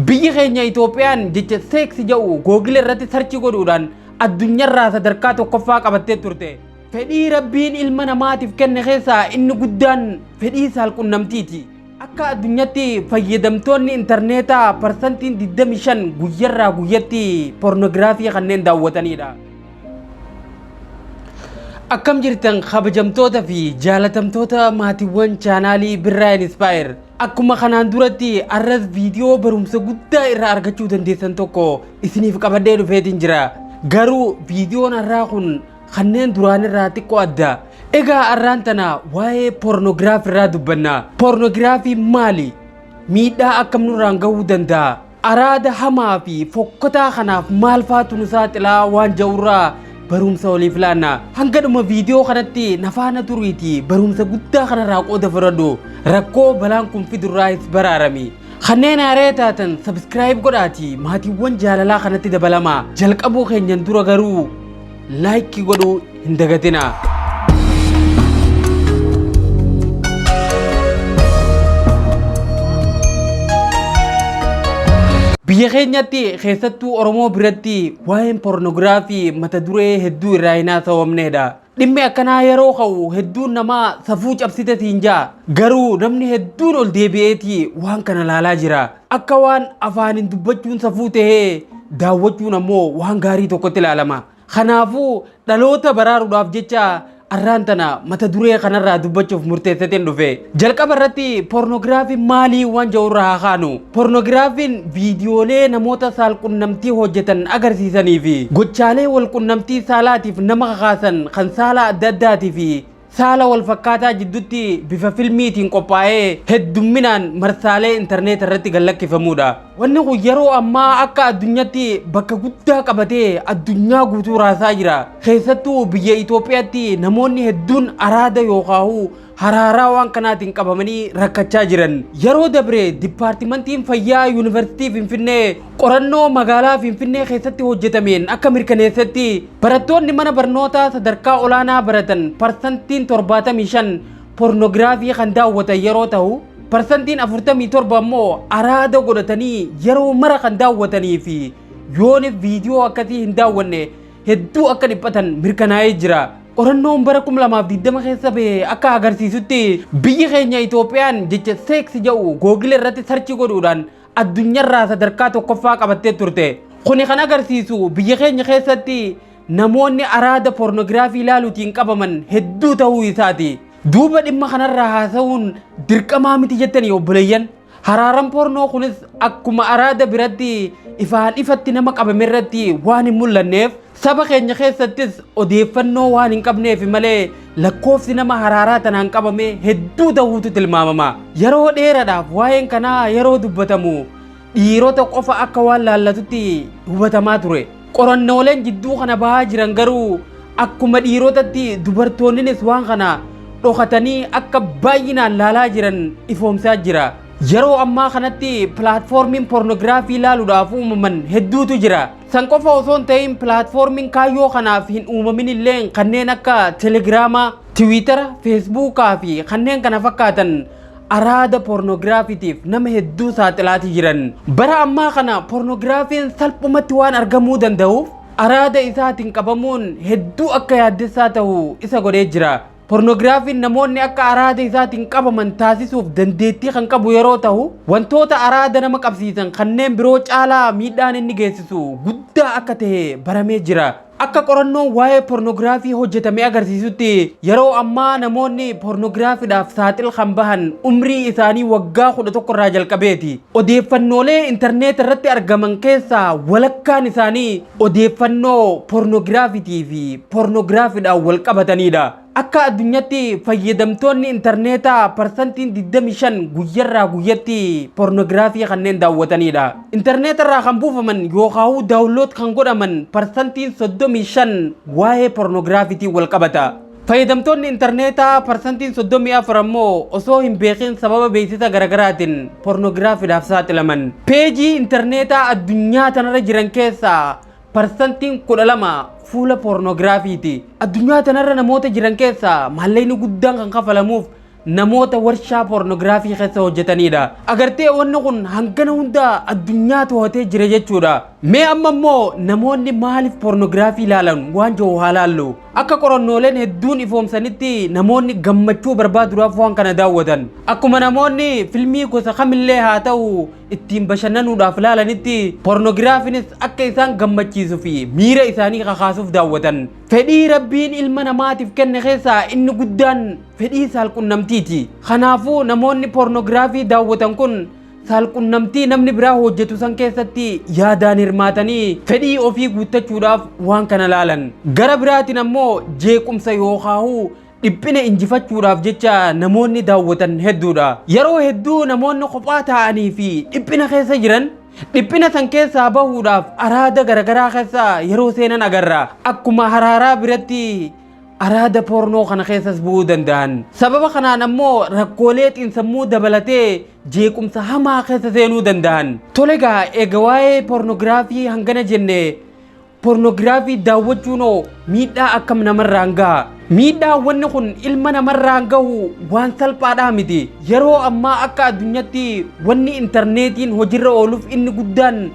Biyyi keenya Itoophiyaan jecha sex jedhu Google irratti search godhuudhaan addunyaarraa sadarkaa tokkoffaa qabattee turte. Fedhii Rabbiin ilma namaatiif kenne keessaa inni guddaan fedhii saalqunnamtiiti. Akka addunyaatti fayyadamtoonni intarneetaa parsantiin 25 guyyarraa guyyatti poornoogiraafii kanneen daawwatanidha. Akkam jirtan kabajamtoota fi jaalatamtoota maatiiwwan chaanaalii Birraa Inspire. Akkuma kanaan duratti arras viidiyoo barumsa guddaa irraa argachuu dandeessan tokko isiniif qabadhee dhufeetiin jira. Garuu viidiyoon har'aa kun kanneen duraan irraa xiqqoo adda. Egaa har'aan tana waa'ee poornoogiraafii irraa dubbanna. Poornoogiraafii maali? Miidhaa akkam nurraan gahuu danda'a? Araada hamaa fi fokkotaa kanaaf maal faatu nu saaxilaa waan ja'urraa barumsa waliif laanna. Hanga dhuma viidiyoo kanatti nafaana turiitii barumsa guddaa kanarraa qooda fudhadhu. Rakkoo balaan kun fidurraayis baraarami. Kanneen haaree taatan subscribe godhaatii maatiiwwan jaalalaa kanatti dabalamaa. Jalqabuu keenyan dura garuu like godhuu hin dagatinaa. Biyya keenyatti keessattuu Oromoo biratti waa'een poornoogiraafii mata duree hedduu irraa hin haasawamnedha. Dhimmi akkanaa yeroo ka'u hedduun namaa safuu cabsite siin ja'a. Garuu namni hedduun ol deebi'eeti waan kana laalaa jira. Akka waan afaaniin dubbachuun safuu tahee daawwachuun ammoo waan gaarii tokkotti ilaalama. Kanaafuu dhaloota baraaruudhaaf jecha arraan tana mata duree kanarraa dubbachuuf murteessateen dhufe. Jalqaba irratti poornoogiraafiin maalii waan jedhu irraa haa kaanu. Poornoogiraafiin viidiyoolee namoota saalqunnamtii hojjetan agarsiisanii fi gochaalee walqunnamtii saalaatiif nama kakaasan kan saala adda addaatii fi saala wal fakkaataa jidduutti bifa filmiitiin qophaa'ee heddumminaan marsaalee intarneet irratti gad lakkifamudha. Wanni kun yeroo ammaa akka addunyaatti bakka guddaa qabatee addunyaa guutuu raasaa jira. Keessattuu biyya Itoophiyaatti namoonni hedduun araada yookaan haraaraa waan kanaatiin qabamanii rakkachaa jiran. Yeroo dabre dipaartimantiin fayyaa yuunivarsiitii Finfinnee qorannoo magaalaa Finfinnee keessatti hojjetameen akka mirkaneessetti barattoonni mana barnootaa sadarkaa olaanaa baratan parsantiin 75 poornoogiraafii kan daawwatan yeroo ta'u parsantiin 47 ammoo araada godhatanii yeroo mara kan daawwatanii fi yoonif viidiyoo akkasii hin daawwanne hedduu akka dhiphatan mirkanaa'ee jira. Qorannoon bara 2020 keessa bahe akka agarsiisutti biyyi keenya Itoophiyaan jecha sex jedhu Google irratti search godhuudhaan addunyaarraa sadarkaa tokkoffaa qabattee turte. Kuni kan agarsiisu biyya keenya keessatti namoonni araada poornoogiraafii ilaaluutiin qabaman hedduu ta'uu isaati. Duuba dhimma kanarraa haasa'uun dirqamaa miti jettanii obboleeyyan. Haraaran poornoo kunis akkuma araada biratti ifaan ifatti nama qabame irratti waan hin mul'anneef saba keenya keessattis odeeffannoo waan hin qabneef malee lakkoofsi nama haraaraa tanaan qabame hedduu ta'uutu tilmaamama. Yeroo dheeraadhaaf waa'een kanaa yeroo dubbatamu dhiirota qofa akka waan laallatutti hubatamaa ture. Qorannooleen jidduu kana bahaa jiran garuu akkuma dhiirotatti dubartoonnis waan kana dhokatanii akka baay'inaan laalaa jiran ifoomsaa jira. Yeroo ammaa kanatti pilaatfoormiin poornoogiraafii ilaaluudhaaf uumaman hedduutu jira. San qofa osoo hin ta'in pilaatfoormiin kaayyoo kanaaf hin uumamin illee kanneen akka telegiraamaa, tiwiitara, feesbuukaa fi kanneen kana fakkaatan araada poornoogiraafiitiif nama hedduu saaxilaatii jiran. Bara ammaa kana poornoogiraafiin salphumatti waan argamuu danda'uuf araada isaatiin qabamuun hedduu akka yaaddessaa ta'u isa godhee jira. Poornoogiraafiin namoonni akka araada isaatiin qabaman taasisuuf dandeettii kan qabu yeroo ta'u wantoota araada nama qabsiisan kanneen biroo caalaa miidhaan inni geessisu guddaa akka ta'e baramee jira. Akka qorannoon waa'ee poornoogiraafii hojjetame agarsiisutti yeroo ammaa namoonni poornoogiraafiidhaaf saaxil kan bahan umrii isaanii waggaa 11 irraa jalqabeeti. Odeeffannoolee intarneet irratti argaman keessaa walakkaan isaanii odeeffannoo poornoogiraafiitii fi poornoogiraafiidhaan wal qabatanidha. Akka addunyaatti fayyadamtoonni intarneetaa parsantiin 25 guyyarraa guyyatti poornoogiraafii kanneen daawwatanidha. Intarneet irraa kan buufaman yookaan download kan godhaman parsantiin 35 waa'ee poornoogiraafiitiin wal qabata. Fayyadamtoonni intarneetaa parsantiin 34 ammoo osoo hin beekin sababa beeksisa garaagaraatiin poornoogiraafiidhaaf saaxilaman. Peejii intarneetaa addunyaa tanarra jiran keessaa parsantiin 12 fuula poornoogiraafiiti. Addunyaa tanarra namoota jiran keessaa maallaqni guddaan kan kafalamuuf Namoota warshaa poornoogiraafii keessa hojjetanidha. Agartee, wanni kun hangana hunda addunyaa to'atee jira jechuudha. Mee amma immoo namoonni maaliif poornoogiraafii ilaalan waan jiru haa laallu. Akka qorannooleen hedduun ifoomsanitti, namoonni gammachuu barbaaduudhaaf waan kana daawwatan. Akkuma namoonni filmii gosa kamillee haa ta'u ittiin bashannanuudhaaf ilaalanitti, poornoogiraafiinis akka isaan gammachiisuu fi miira isaanii kakaasuuf daawwatan. Fedhii Rabbiin ilma namaatiif kenne keessaa inni guddaan fedhii saalqunnamtiiti. Kanaafuu namoonni poornoogiraafii daawwatan kun saalqunnamtii namni biraa hojjetu san keessatti yaadaan hirmaatanii fedhii ofii guuttachuudhaaf waan kana laalan. Gara biraatiin ammoo jeequmsa yookaan dhiphina injifachuudhaaf jecha namoonni daawwatan hedduudha. Yeroo hedduu namoonni kophaa ta'anii fi dhiphina keessa jiran dhiphina san keessaa bahuudhaaf araada garagaraa keessa yeroo seenan agarra. Akkuma haraaraa biratti araada poornoo kana keessas bu'uu danda'an. Sababa kanaan ammoo rakkoolee xiinsammuu dabalatee jeequmsa hamaa keessa seenuu danda'an. Tole egaa, eega waa'ee poornoogiraafii hangana jenne, poornoogiraafii daawwachuun miidhaa akkam namarraan gaha? Miidhaa wanni kun ilma namarraan gahu waan salphaadhaa miti. Yeroo ammaa akka addunyaatti wanni intarneetiin hojiirra ooluuf inni guddaan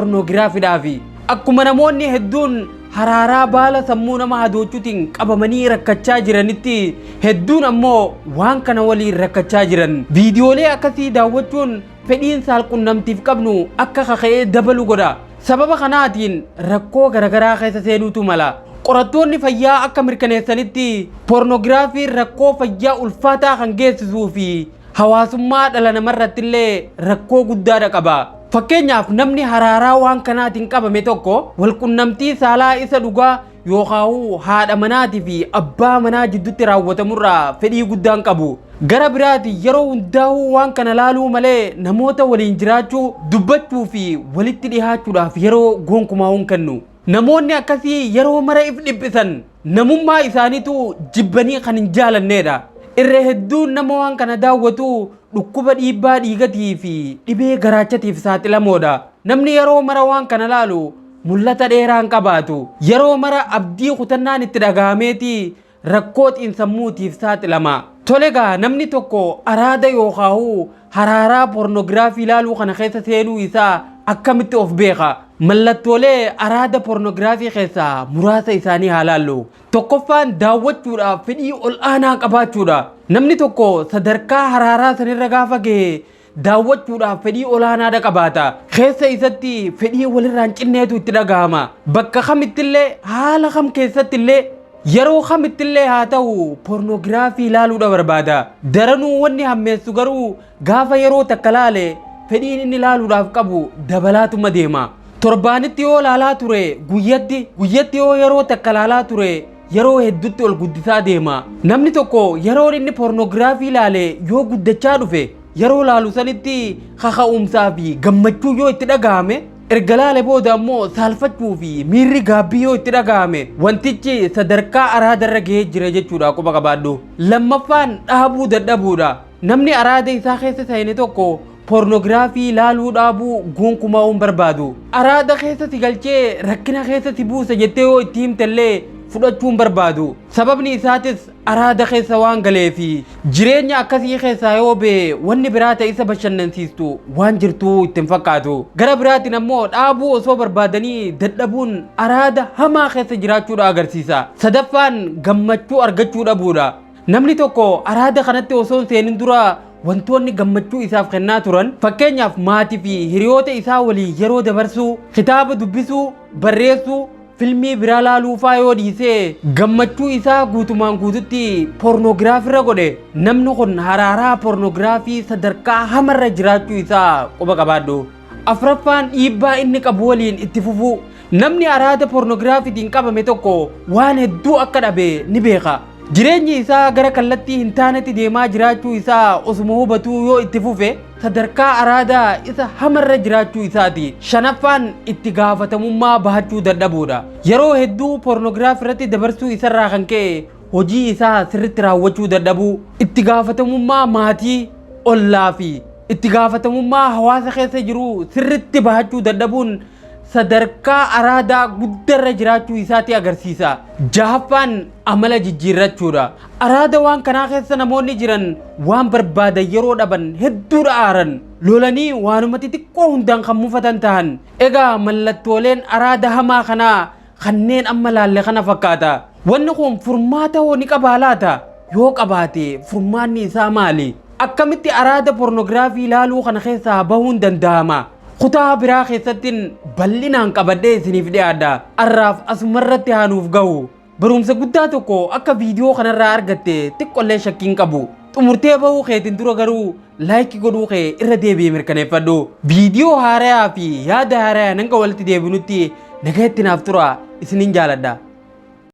poornoogiraafiidhaafi. Akkuma namoonni hedduun haraaraa baala sammuu nama hadoochuutiin qabamanii rakkachaa jiranitti, hedduun ammoo waan kana waliin rakkachaa jiran. Viidiyoolee akkasii daawwachuun fedhiin saalqunnamtiif qabnu akka kaka'ee dabalu godha. Sababa kanaatiin rakkoo garagaraa keessa seenuutu mala. Qorattoonni fayyaa akka mirkaneessanitti, poornoogiraafiin rakkoo fayyaa ulfaataa kan geessisuu fi hawaasummaa dhala namarratti illee rakkoo guddaadha qaba. Fakkeenyaaf, namni haraaraa waan kanaatiin qabame tokko walqunnamtii saalaa isa dhugaa yookaan haadha manaatii fi abbaa manaa jidduutti raawwatamurraa fedhii guddaan qabu. Gara biraati yeroo hundaa'uu waan kana laaluu malee namoota waliin jiraachuu, dubbachuu fi walitti dhihaachuudhaaf yeroo gonkumaa hin kennu. Namoonni akkasii yeroo mara if dhiphisan, namummaa isaaniitu jibbanii kan hin jaalannedha. Irra hedduun nama waan kana daawwatu dhukkuba dhiibbaa dhiigatii fi dhibee garaachatiif saaxilamoodha. Namni yeroo mara waan kana laalu mul'ata dheeraan qabaatu. Yeroo mara abdii kutannaan itti dhagahameeti rakkoo xiinsammuutiif saaxilama. Tole egaa, namni tokko araada yookaan haraaraa poornoogiraafii ilaaluu kana keessa seenuu isaa akkamitti of beeka? Mallattoolee araada poornoogiraafii keessaa muraasa isaanii haa laallu. Tokkoffaan, daawwachuudhaaf fedhii ol aanaa qabaachuudha. Namni tokko sadarkaa haraaraa sanirra gaafa gahe daawwachuudhaaf fedhii olaanaadha qabaata. Keessa isatti fedhii walirraan cinneetu itti dhagahama. Bakka kamittillee, haala kam keessattillee, yeroo kamittillee haa ta'u poornoogiraafii ilaaluudha barbaada. Daranuu wanni hammeessu garuu gaafa yeroo takka laale fedhiin inni ilaaluudhaaf qabu dabalaatuma deema. Torbaanitti yoo laalaa ture guyyatti, guyyatti yoo yeroo takka laalaa ture yeroo hedduutti ol guddisaa deema. Namni tokko yeroo inni poornoogiraafii ilaale yoo guddachaa dhufe, yeroo laalu sanitti kaka'umsaa fi gammachuu yoo itti dhagahame, erga laale booda ammoo saalfachuu fi miirri gaabbii yoo itti dhagahame, wantichi sadarkaa araadarra gahee jira jechuudha, quba qabaadhu. Lammaffaan, dhaabuu dadhabuudha. Namni araada isaa keessa seene tokko poornoogiraafii ilaaluu dhaabuu gonkumaa hin barbaadu. Araada keessa si galchee rakkina keessa si buusa jettee yoo itti himtellee fudhachuu hin barbaadu. Sababni isaatis araada keessa waan galeefi jireenya akkasii keessaa yoo ba'e wanni biraa ta'e isa bashannansiistu waan jirtuu itti hin fakkaatu. Gara biraatiin ammoo dhaabuu osoo barbaadanii dadhabuun araada hamaa keessa jiraachuudha agarsiisa. Sadaffaan, gammachuu argachuu dhabuudha. Namni tokko araada kanatti osoo hin seenin dura wantoonni gammachuu isaaf kennaa turan, fakkeenyaaf maatii fi hiriyoota isaa waliin yeroo dabarsuu, kitaaba dubbisuu, barreessuu, filmii biraa laaluu faa yoo dhiisee gammachuu isaa guutumaan guututti poornoogiraafirra godhe, namni kun haraaraa poornoogiraafii sadarkaa hamarra jiraachuu isaa quba qabaadhu. Afraffaan, dhiibbaa inni qabu waliin itti fufuu. Namni araada poornoogiraafiitiin qabame tokko waan hedduu akka dhabe ni beeka. Jireenyi isaa gara kallattii hin taanetti deemaa jiraachuu isaa osuma hubatuu yoo itti fufe, sadarkaa araadaa isa hamarra jiraachuu isaati. Shanaffaan, itti gaafatamummaa bahachuu dadhabuudha. Yeroo hedduu poornoogiraafii irratti dabarsuu isarraa kan ka'e hojii isaa sirritti raawwachuu dadhabuu, itti gaafatamummaa maatii, ollaa fi itti gaafatamummaa hawaasa keessa jiru sirritti bahachuu dadhabuun sadarkaa araadaa guddarra jiraachuu isaati agarsiisa. Jahaffaan amala jijjiirrachuudha. Araada waan kanaa keessa namoonni jiran waan barbaadan yeroo dhaban hedduudha aaran. Lolanii waanuma xixiqqoo hundaan kan mufatan tahan. Egaa mallattooleen araada hamaa kanaa kanneen amma laalle kana fakkaata. Wanni kun furmaata hoo ni qabaa laata? Yoo qabaate furmaanni isaa maali? Akkamitti araada pornoogiraafii ilaaluu kana keessaa bahuun danda'ama? Kutaa biraa keessattiin bal'inaan qabadhee isiniif dhiyaadha. Arraaf asumarratti haanuuf gahu. Barumsa guddaa tokko akka viidiyoo kanarraa argatte xiqqollee shakkiin qabu. Xumurtee bahuu keetiin dura garuu like godhuu kee irra deebi'ee mirkaneeffadhu. Viidiyoo haarayaa fi yaada haarayaa hanga walitti deebinutti nagayatti naaf tura, isiniin jaaladha.